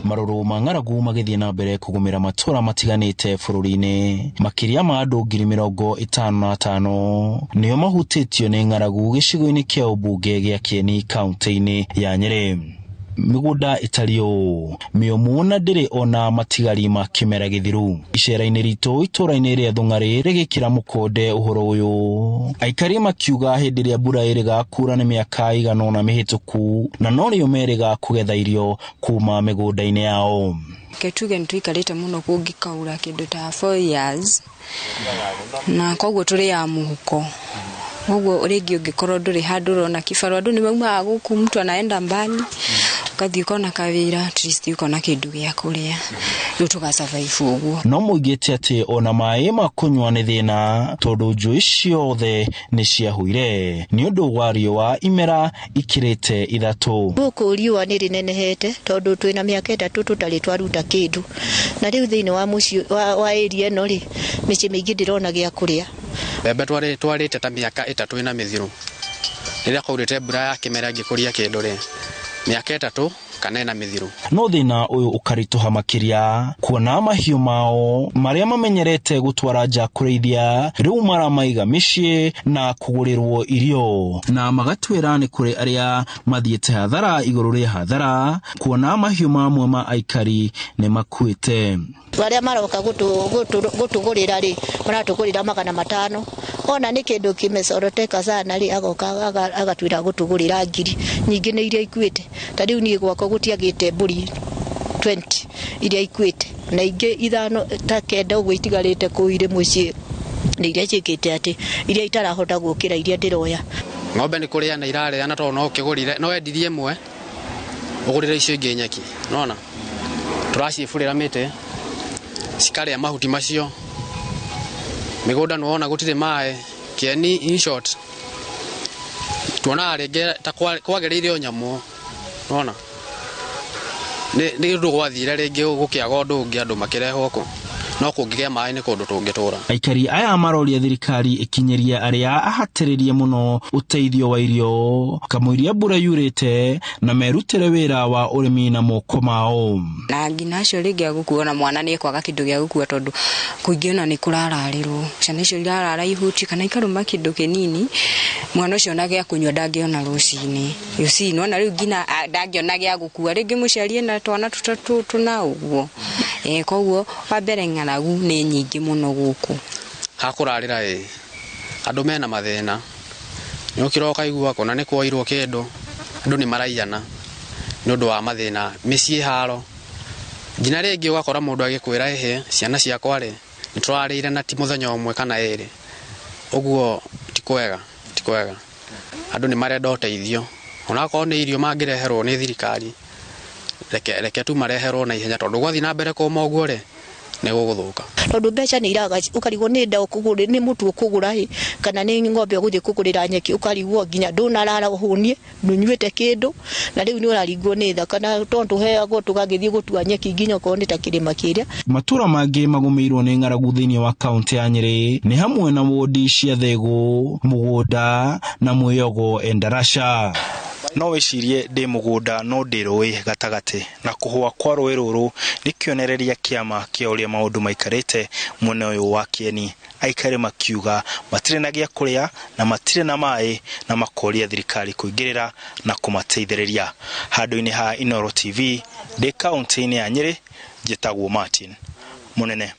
Marũrũ ma ng'aragu magĩthiĩ na mbere kũgũmĩra matũra matiganĩte bũrũri-inĩ. Makĩria ma andũ 55,000 nĩo mahutĩtio nĩ ng'aragu gĩcigo-inĩ kĩa ũmbunge gĩa Kieni kaunti-inĩ ya Nyĩrĩ. Mĩgũnda ĩtariĩ ũũ mĩũmũ na ndĩrĩ ona matigari ma kĩmera gĩthiru. Icera-inĩ ritũ itũra-inĩ rĩa Thũng'arĩ rĩgĩkĩra mũkonde ũhoro ũyũ. Aikari makiuga hĩndĩ ĩrĩa mbura ĩrĩga kura nĩ mĩaka ĩigana ũna mĩhĩtũku na norĩo merĩga kũgetha irio kuma mĩgũnda-inĩ yao. Reke tuge nĩ tũikarĩte mũno kũngĩkaura kĩndũ ta 4 years, na koguo tũrĩaga mũhuko. Koguo rĩngĩ ũngĩkorwo ndũrĩ handũ ũrona kibarũa, andũ nĩ maumaga gũkũ, mtu anaenda mbali, ũgathiĩ ũkona kawĩra, at least ũkona kĩndũ gĩa kũrĩa, rĩu tũga survive ũguo. No moigĩte atĩ ona maĩ ma kũnyua nĩ thĩna tondũ njũĩ ciothe nĩ ciahũire nĩ ũndũ wa riũa imera ikĩrĩte 3. Gũkũ riũa nĩ rĩnenehete tondũ twĩna mĩaka 3 tũtarĩ twaruta kĩndũ, na rĩu thĩinĩ wa mũciĩ wa area ĩno rĩ, mĩciĩ mĩingĩ ndĩrona gĩa kũrĩa. Mbembe twarĩte ta mĩaka 3 ĩna mĩthiru. Rĩrĩa kwaurĩte mbura ya kĩmera ĩngĩkũria kĩndũ rĩ, mĩaka 3 kana 4 mĩthiru. No thĩna ũyũ ũkaritũha makĩria kuona mahiũ mao marĩa mamenyerete gũtwara nja kũrĩithia rĩu maramaiga mĩciĩ na kũgũrĩrwo irio, na magatwĩra nĩ kũrĩ arĩa mathiĩte hathara igũrũ rĩa hathara kuona mahiũ mamwe ma aikari nĩ makuĩte. Arĩa maroka gũtũgũrĩra rĩ, maratũgũrĩra 500. Ona nĩ kĩndũ kĩmecoroteka sana rĩ, agoka agatwĩra gũtũgũrĩra 1,000. Nyingĩ nĩ iria ikuĩte. Ta rĩu niĩ gwakwa gũtiagĩte mbũri 20 iria ikuĩte, na ingĩ 5 ta 9 ũguo itigarĩte kũu irĩ mũciĩ, nĩ iria ciĩkĩte atĩ iria itarahota gũkĩra iria ndĩroya. Ng'ombe nĩ kũrĩa na irarĩa, na tondũ no ũkĩgũrire, no wendirie ĩmwe ũgũrĩre icio ingĩ nyeki. Nona tũraciĩburĩra mĩtĩ cikarĩa mahuti macio. Mĩgũnda nĩwona gũtirĩ maĩ. Kĩeni, in short, tuonaga rĩngĩ ta kwagĩrĩire o nyamũ. Nona nĩ ũndũ gwathire rĩngĩ gũkĩaga ũndũ ũngĩ, andũ makĩrehwo kũ no kũngĩgĩa maĩ nĩ kũndũ tũngĩtũra. Aikari aya maroria thirikari ĩkinyĩrie arĩa ahatĩrĩrie mũno ũteithio wa irio kamũiria mbura yurĩte na merutĩre wĩra wa ũrĩmi na moko mao. Na nginya acio rĩngĩ agũkua na mwana nĩ ekwaga kĩndũ gĩa gũkua, tondũ kũingĩ ona nĩ kũrararĩrwo, ciana icio irarara ihuti kana ikarũma kĩndũ kĩnini, mwana ũcio ona gĩa kũnyua ndangĩona rũcinĩ. You see, nĩwona rĩu nginya ndangĩona gĩa gũkua, rĩngĩ mũciari ena twana tũtatũ tũna ũguo. Koguo wa mbere ng'aragu nĩ nyingĩ mũno gũkũ. Hakũrarĩra ĩ andũ mena mathĩna, nĩ ũkĩra ũkaigua kũna nĩ kwoirwo kĩndũ, andũ nĩ maraiyana nĩ ũndũ wa mathĩna, mĩciĩ haro, nginya rĩngĩ ũgakora mũndũ agĩkwĩra, "Ĩhĩ, ciana ciakwa rĩ, nĩ tũrarĩire na ti mũthenya ũmwe kana ĩrĩ." Ũguo ti kwega, ti kwega. Andũ nĩ marenda ũteithio, onakorwo nĩ irio mangĩreherwo nĩ thirikari, reke tu mareherwo na ihenya, tondũ gwathiĩ na mbere kũma ũguo rĩ, nĩ gũgũthũka. Tondũ mbeca nĩ iraga, ũkarigwo nĩ nda ũkũgũrĩ, nĩ mũtu ũkũgũra ĩ, kana nĩ ng'ombe ũgũthiĩ kũgũrĩra nyeki, ũkarigwo nginya ndũnarara ũhũnie, ndũnyuĩte kĩndũ, na rĩu nĩ ũraringwo nĩ tha, kana tondũ tũheagwo tũgagĩthiĩ gũtua nyeki nginya okorwo nĩ ta kĩrĩma kĩrĩa. Matũra mangĩ magũmĩirwo nĩ ng'aragu thĩinĩ wa kaunti ya Nyĩrĩ nĩ hamwe na wodi cia Thegũ, Mũgũnda na Mwĩyogo Endarasha. No wĩcirie ndĩ mũgũnda no ndĩ rũĩ gatagatĩ, na kũhũa kwa rũĩ rũrũ nĩ kĩonereria kĩama kĩa ũrĩa maũndũ maikarĩte mwena ũyũ wa Kĩeni. Aikari makiuga matirĩ na gĩa kũrĩa na matirĩ na maĩ, na makoria thirikari kũingĩrĩra na kũmateithĩrĩria. Handũ-inĩ ha Inooro TV ndĩ kaunti-inĩ ya Nyĩrĩ, njĩtagwo Martin Mũnene.